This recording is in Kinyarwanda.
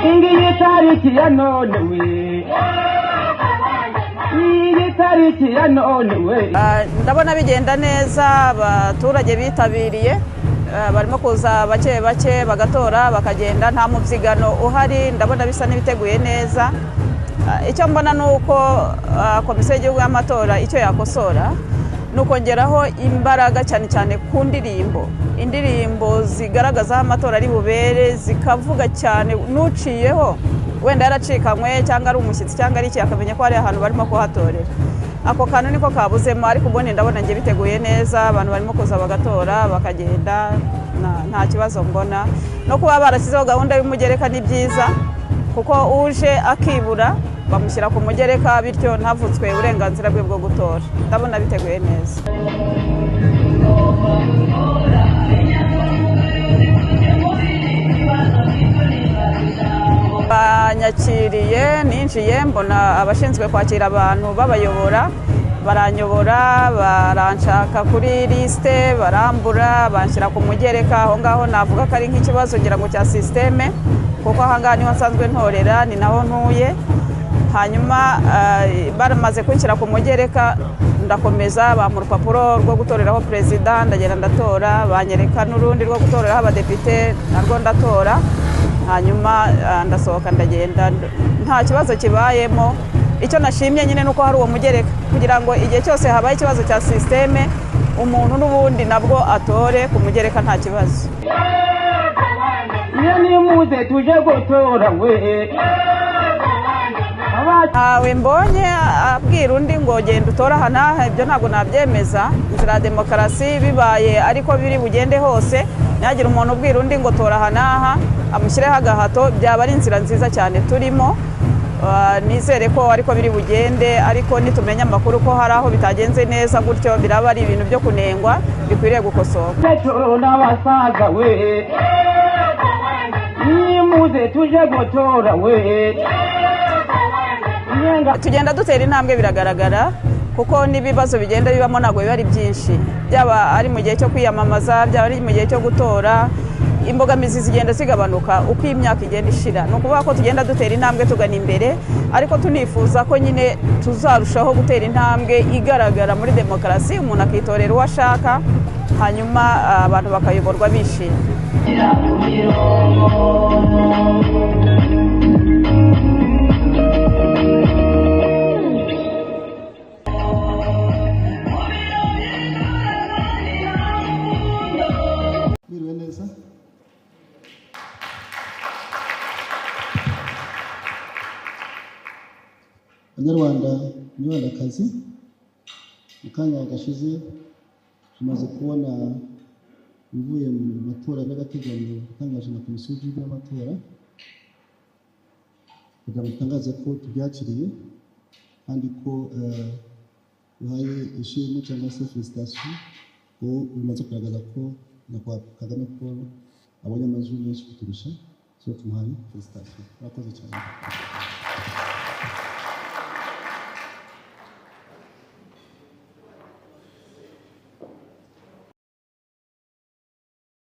Ngiyi tariki ya none we, iyi tariki ya none we. Ndabona bigenda neza. Abaturage bitabiriye, barimo kuza bake bake bagatora bakagenda, nta mubyigano uhari. Ndabona bisa n'ibiteguye neza. Icyo mbona ni uko Komisiyo y'Igihugu y'Amatora icyo yakosora ni ukongeraho imbaraga, cyane cyane ku ndirimbo, indirimbo zigaragaza aho amatora ari bubere, zikavuga cyane, n'uciyeho wenda yaracikanywe cyangwa ari umushyitsi cyangwa ari iki, akamenya ko hari ahantu barimo kuhatorera. Ako kantu niko kabuzemo, ariko ubundi ndabona njye biteguye neza. Abantu barimo kuza bagatora bakagenda, nta kibazo mbona. No kuba barashyizeho gahunda y'umugereka ni byiza, kuko uje akibura bamushyira ku mugereka, bityo ntavutswe uburenganzira bwe bwo gutora. Ndabona biteguye neza. Banyakiriye, ninjiye mbona abashinzwe kwakira abantu babayobora, baranyobora, baranshaka kuri lisite, barambura, banshyira ku mugereka. Aho ngaho navuga ko ari nk'ikibazo ngira ngo cya sisiteme, kuko aha ngaha niho nsanzwe ntorera, ni naho ntuye. Hanyuma bamaze kunshyira ku mugereka, ndakomeza, bampa urupapuro rwo gutoreraho perezida, ndagenda ndatora, banyereka n'urundi rwo gutoreraho abadepite, narwo ndatora. Hanyuma ndasohoka ndagenda, nta kibazo kibayemo. Icyo nashimye nyine ni uko hari uwo mugereka, kugira ngo igihe cyose habaye ikibazo cya sisiteme, umuntu n'ubundi nabwo atore ku mugereka, nta kibazo. Iyo nimuze tuje gutora we. Ntawe mbonye abwira undi ngo genda utore aha n'aha, ibyo ntabwo nabyemeza. Inzira ya demokarasi bibaye ariko biri bugende hose, ntihagire umuntu ubwira undi ngo tora aha n'aha, amushyireho agahato, byaba ari inzira nziza cyane turimo. Nizere ko ariko biri bugende, ariko nitumenya amakuru ko hari aho bitagenze neza gutyo, biraba ari ibintu byo kunengwa bikwiriye gukosorwa. Abakecuru n'abasaza we, nimuze tuje gutora we. Tugenda dutera intambwe, biragaragara, kuko n'ibibazo bigenda bibamo ntabwo biba ari byinshi, byaba ari mu gihe cyo kwiyamamaza, byaba ari mu gihe cyo gutora, imbogamizi zigenda zigabanuka uko imyaka igenda ishira. Ni ukuvuga ko tugenda dutera intambwe tugana imbere, ariko tunifuza ko nyine tuzarushaho gutera intambwe igaragara muri demokarasi, umuntu akitorera uwo ashaka, hanyuma abantu bakayoborwa bishimye. Mwiriwe neza. Banyarwanda, Banyarwandakazi, mu kanya gashize tumaze kubona ibivuye mu matora by'agateganyo yatangaje na Komisiyo y'Igihugu y'Amatora, kugira ngo dutangaze ko tubyakiriye kandi ko duhaye ishimwe cyangwa se félicitations ko bimaze kugaragaza ko Nyakubahwa Kagame Paul abonye amajwi menshi kuturusha, so tumuhaye félicitations. Murakoze cyane.